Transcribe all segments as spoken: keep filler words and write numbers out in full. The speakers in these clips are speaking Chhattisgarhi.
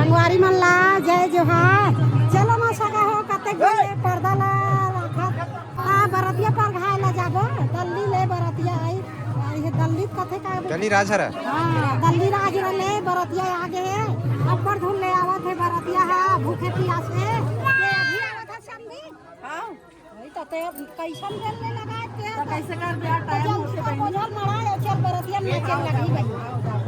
संगवारी मन ला जय जोहार। चलो ना सगा हो, कतेक दिन ले पर्दा ला रखत। हाँ, बरतिया पर घाय ला जाबो, दल्ली ले बरतिया आई। ये दल्ली कथे का? दल्ली राजहरा। हाँ, दल्ली राजहरा ले बरतिया आ गे हे। अब्बड़ धुन ले आवत हे बरतिया हा, भूखे पियास हे। ये अभी आवत हे समधी। हाँ। वही तो ते अब कैसन बेल ले लगा के तो कैसे कर बे? तो टाइम जल से बनी। बोझल मड़ा ले, चल बरतिया में चल लगी भाई।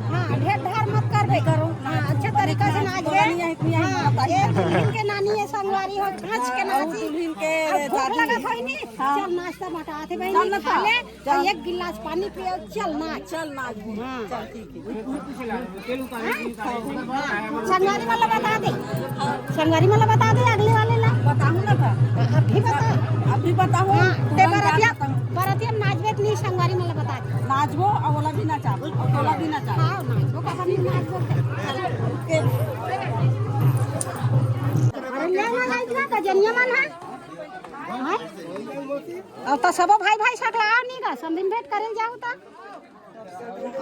हाँ, ढेर ढार मत कर बे। करो। हाँ, अच्छे तरीका से नाच बे। नहीं है इतनी। हाँ, ये दुल्हन के नानी है, संगवारी हो, नाच के नाची। दुल्हन के भूख लगा था ही नहीं। हाँ। चल नाश्ता बटा थे बहनी, चल ना खा ले। चल। एक गिलास पानी पियो, चल नाच। चल नाच। हाँ। चल ठीक है। संगवारी वाला बता दे, संगवारी वाला बता दे, अगले वाले ला। बताऊँ ना था। अभी बता। अभी बताऊँ। हाँ, ते बरतिया, बरतिया नाचबे त नहीं, संगवारी वाला बता दे। नाचबो, और वाला भी नाचा, और वाला भी नाचा। हाँ, नाचबो, का नहीं नाचबो। ओके। अरे ले ना लाइट ना, गजनिया मन है। हाँ? अब तो सबो भाई भाई सकला आओ नहीं गा, समधिन भेंट करे जाओ तो।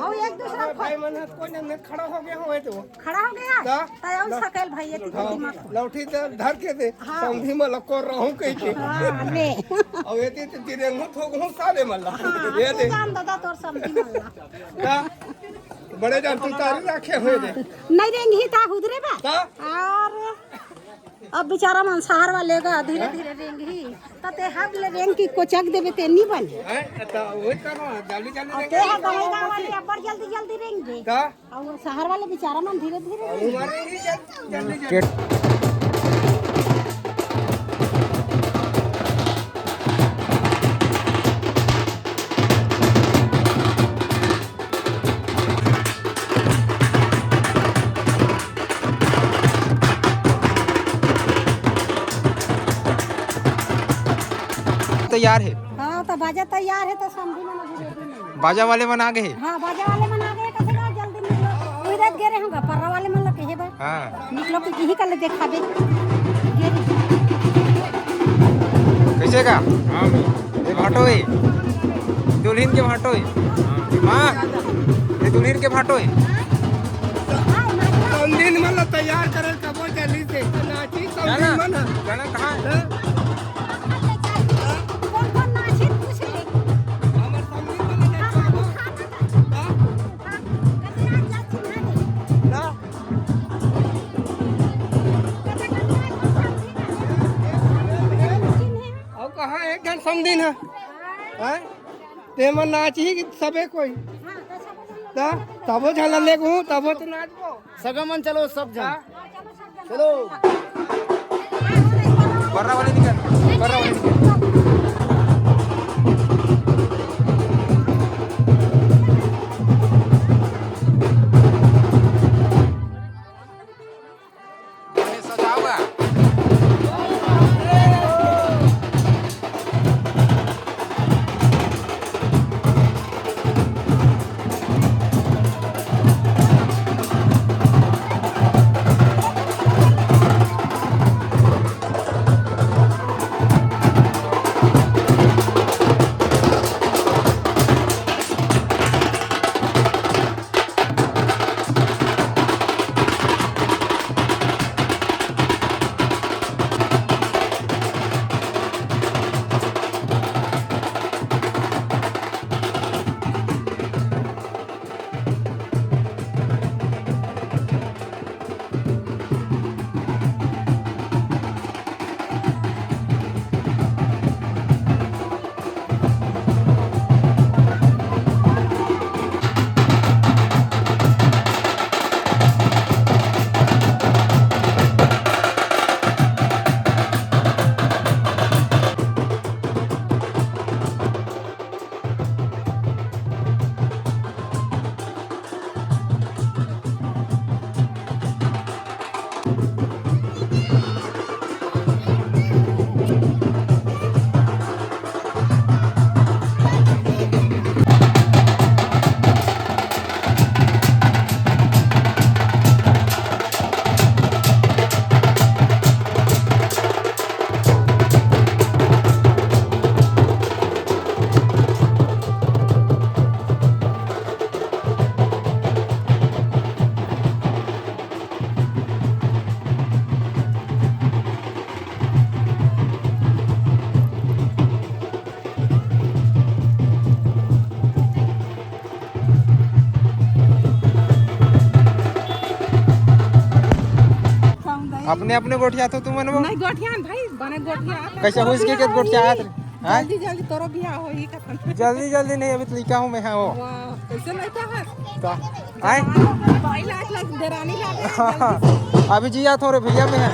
आओ एक दूसरा को। भाई मन कोई ना खड़ा हो गया हो तो। खड़ा हो गया? दा? तो आओ सकल भाई ये हाँ, दिमाग। लौठी तो धर के दे, हाँ। समधी में लको रहूं कह के। हाँ, ले। अब ये तो तिरंगा ठोक हूं साले मल्ला। हाँ, ये तू दे। जान दादा तोर समधी मल्ला। दा? बड़े जान तू तारी रखे हुए दे। नहीं रेंगी था हुदरे बा। दा? और अब बेचारा मन शहर वाले गा धीरे धीरे रेंगही, त ते हब ले रेंग की कोचक देबे ते नी बने। हैं? त वही कर रहा, जल्दी जल्दी और रेंग ते हा गाँव गाँव वाले अब्बड़ जल्दी जल्दी रेंग दे। का? और शहर वाले बेचारा मन धीरे धीरे रेंग। हमारे ही जल्दी जल्दी जल्दी। तैयार हे। हाँ, तो बाजा तैयार हे, तो समधी मन अभी ready नहीं। बाजा वाले मन आ गे हे। हाँ, बाजा वाले मन आ गे हे, कथे का जल्दी निकलो। उही रात गे रहे होगा, पर्रा वाले मन ला कहे बा। हाँ। निकलो कि यही कल देखाबे। गे रहे। कैसे का? हाँ। ये भाटो हे, दुल्हिन के भाटो हे। हाँ, ये दुल्हिन के भाटो हे। समधिन मन ला तैयार करे कबो जल्दी से, तो नाची समधिन मन ह। जाना कहाँ हे? हाँ? कौन कौन नाची पूछ ले। हमर समधिन मन ला नाचवाबो। हाँ? हाँ, कतना जा चिन्हा दे। हाँ? अउ कहाँ एक झन समधिन ह? हैं? तेमन नाचही कि सबे कोई? त तबो झन ल लेगहूँ, तबो तो नाचबो। सगा मन चलो सब झन। हाँ। चलो। बर्रा वाले निकल, बर्रा वाले निकल। अपने अपने गोठियाथो तुमन वो? नहीं, गोठियान भाई, बने गोठिया। कैसे होइस के, के गोठियात? हाँ? जल्दी जल्दी तोरो बिहाव होही कथन। जल्दी जल्दी नहीं, अभी तो लइका हूँ मैं, हाँ वो। वाह, कैसे लइका है? तो आए? भाई लाग लग, देरानी लाग। अभी जियाथों रे भैया मैं।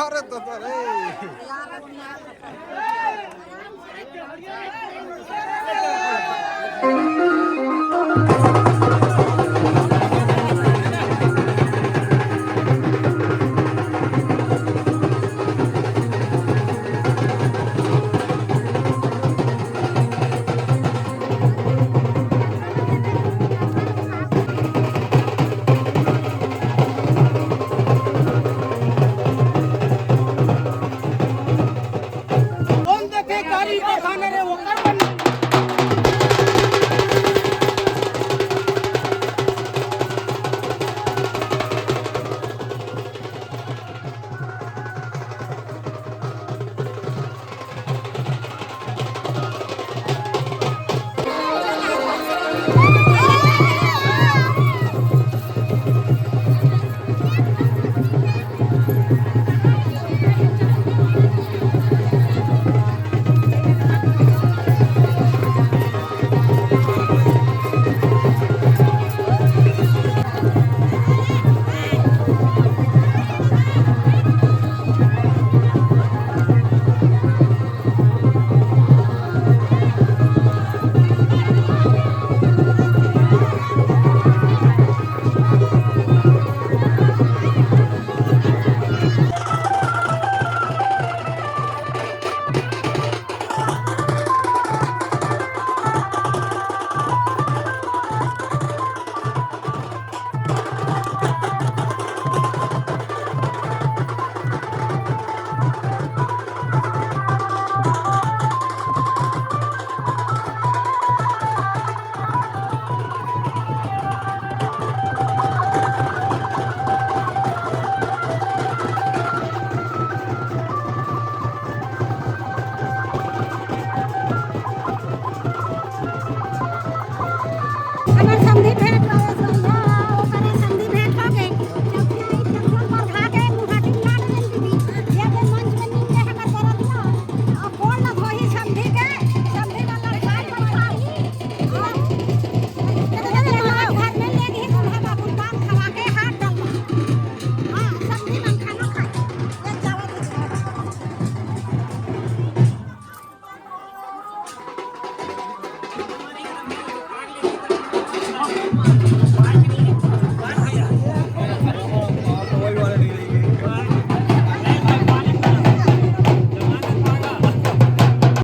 अरे दादा रे।